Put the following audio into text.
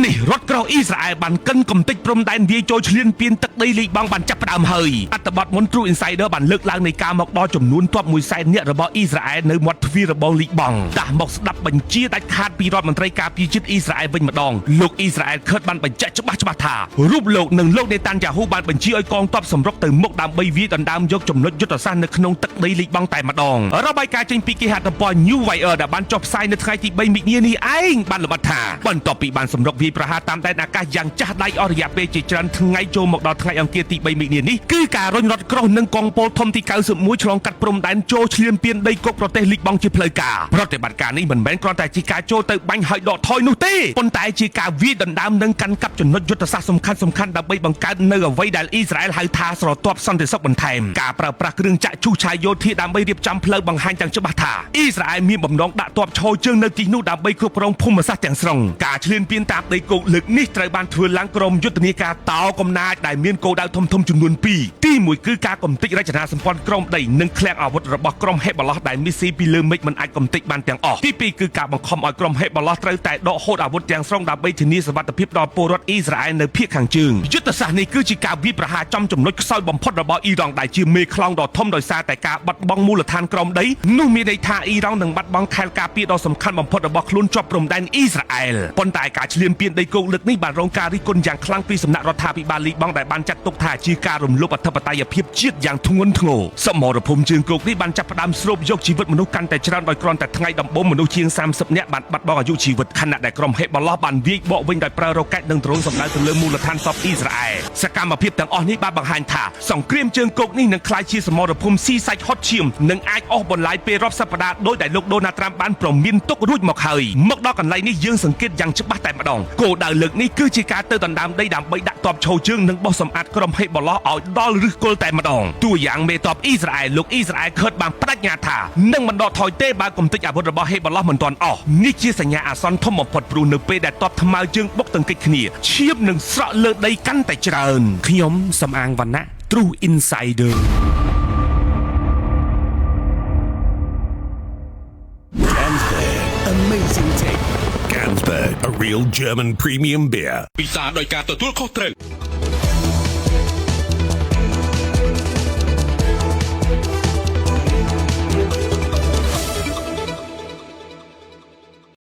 នេះរថក្រោះអ៊ីស្រាអែលបានកិនកំទេចព្រំដែនវាយចូលឈ្លានពានទឹកដីលីបង់បានចាប់ផ្ដើមហើយអត្ថបទមុន True Insider បានលើកឡើងនៃការមកដល់ចំនួនទ័ព1សែននាក់របស់អ៊ីស្រាអែលនៅមាត់ទ្វាររបងលីបង់ដាស់មកស្ដាប់បញ្ជាដាច់ខាតពីរដ្ឋមន្ត្រីការពារជាតិអ៊ីស្រាអែលវិញម្ដងលោកអ៊ីស្រាអែលខិតបានបញ្ជាក់ច្បាស់ច្បាស់ថារូបលោកនិងលោកនេតាន់យ៉ាហ៊ូបានបញ្ជាឲ្យកងទ័ពសម្រុកទៅមុខដើម្បីវាយដណ្ដើមយកចំណុចយុទ្ធសាស្ត្រនៅក្នុងទឹកដីលីបង់តែម្ដងរបាយការណ៍ចេញពីគេហទំព័រ New Wire ដែលបានចុះផ្សាយនៅថ្ងៃទី3មិនិនានេះឯងបានល្បិតថាបន្ទាប់ពីបានសម្រុកវាយប្រហារតាមដែនអាកាសយ៉ាងចាស់ដៃអស់រយៈពេលជាច្រើនថ្ងៃចូលមកដល់ថ្ងៃអង្គារទី3មិនិនានេះគឺការរុញរថក្រោះនិងកងពលធំទី91ឆ្លងកាត់ព្រំដែនចូលឈ្លានពានដីគោកប្រទេសលីបង់ជាផ្លូវការប្រតិបត្តិការនេះមិនមែនគ្រាន់តែជាការចូលទៅបាញ់ហើយដកថយនោះទេប៉ុន្តែជាការវាយដណ្ដើមនិងកាន់កាប់ចំណុចយុទ្ធសាស្ត្រសំខាន់សំខាន់ដើម្បីបង្កើតនៅអ្វីដែលអ៊ីស្រាអែលហៅថាស្រទាប់សន្តិសុខបន្ថែមការប្រើប្រាស់គ្រឿងចាក់ឈូសឆាយយោធាដើម្បីរៀបចំផ្លូវបង្ហាញទាំងច្បាស់ថាអ៊ីស្រាអែលមានបំណងដាក់ទ័ពឈរជើងនៅទីនោះដើម្បីគ្រប់គ្រងភូមិសាស្ត្រទាំងស្រុងការឈ្លានពានតាមដីគោកលើកនេះត្រូវបានធ្វើឡើងក្រោមយុទ្ធនាការតោកំណាចដែលមានគោលដៅធំៗចំនួន2ទី1គឺការកំទេចរចនាសម្ព័ន្ធក្រោមដីនិងឃ្លាំងអាវុធរបស់ក្រុមហេបឡោះដែលមីស៊ីពីលើមេឃមិនអាចកំទេចបានទាំងអស់ទី2គឺការបង្ខំឲ្យក្រុមហេបឡោះត្រូវតែដកហូតអាវុធទាំងស្រុងដើម្បីធានាសុវត្ថិភាពដល់ពលរដ្ឋអ៊ីស្រាអែលនៅភាគខាងជើងយុទ្ធសាស្ត្រនេះគឺជាការវាយប្រហារចំចំណុចខ្សោយបំផុតរបស់អ៊ីរ៉ង់ដែលជាមេខ្លោងដ៏ធំដោយសារតែការបាត់បង់មូលដ្ឋានក្រោមដីនោះមានន័យថាអ៊ីរ៉ង់នឹងបាត់បង់ខែលការពារដ៏សំខាន់បំផុតរបស់ខ្លួនជាប់ព្រំដែនអ៊ីស្រាអែលប៉ុន្តែការឈ្លានពានដីគោកលើកនេះបានរងការរិះគន់យ៉ាងខ្លាំងពីសំណាក់រដ្ឋាភិបាលលីបង់ដែលបានចាត់ទុកថាជាការរំលោភអធិបតេយ្យភាពជាតិយ៉ាងធ្ងន់ធ្ងរសមរភូមិជើងគោកនេះបានចាប់ផ្ដើមស្រូបយកជីវិតមនុស្សកាន់តែច្រើនដោយគ្រាន់តែថ្ងៃដំបូងមនុស្សជាង30នាក់បានបាត់បង់អាយុជីវិតខណៈដែលក្រុមហេបឡោះបានវាយបកវិញដោយប្រើរ៉ុកែតនិងដ្រូនសម្ដៅទៅលើមូលដ្ឋានទ័ពអ៊ីស្រាអែលសកម្មភាពទាំងអស់នេះបានបង្ហាញថាសង្គ្រាមជើងគោកនេះនឹងក្លាយជាសមរភូមិស៊ីសាច់ហុតឈាមនិងអាចអូសបន្លាយពេលរាប់សប្តាហ៍ដោយដែលលោកដូណាល់ត្រាំបានព្រមានទុករួចមកហើយមកដល់កន្លែងនេះយើងសង្កេតយ៉ាងច្បាស់តែម្ដងគោលដៅលើកនេះគឺជាការទៅដណ្ដើមដីដើម្បីដាក់ទ័ពឈរជើងនិងបោះសម្អាតក្រុមហេបឡោះឲ្យដល់ឫសគល់តែម្ដងតួយ៉ាងមេទ័ពអ៊ីស្រាអែលលោកអ៊ីស្រាអែលខិតបានបដិញ្ញាថានឹងមិនដកថយទេបើកំទេចអាវុធរបស់ហេបឡោះមិនទាន់អស់នេះជាសញ្ញាអាសន្នធំបំផុតព្រោះនៅពេលដែលទ័ពថ្មើរជើងបុកទង្គិចគ្នាឈាមនឹងស្រក់លើដីកាន់តែច្រើនខ្ញុំសំអាងវណ្ណៈ True Insider. Ganzberg. Amazing taste. Ganzberg, a real German premium beer. ពិសាដោយការទទួលខុសត្រូវ។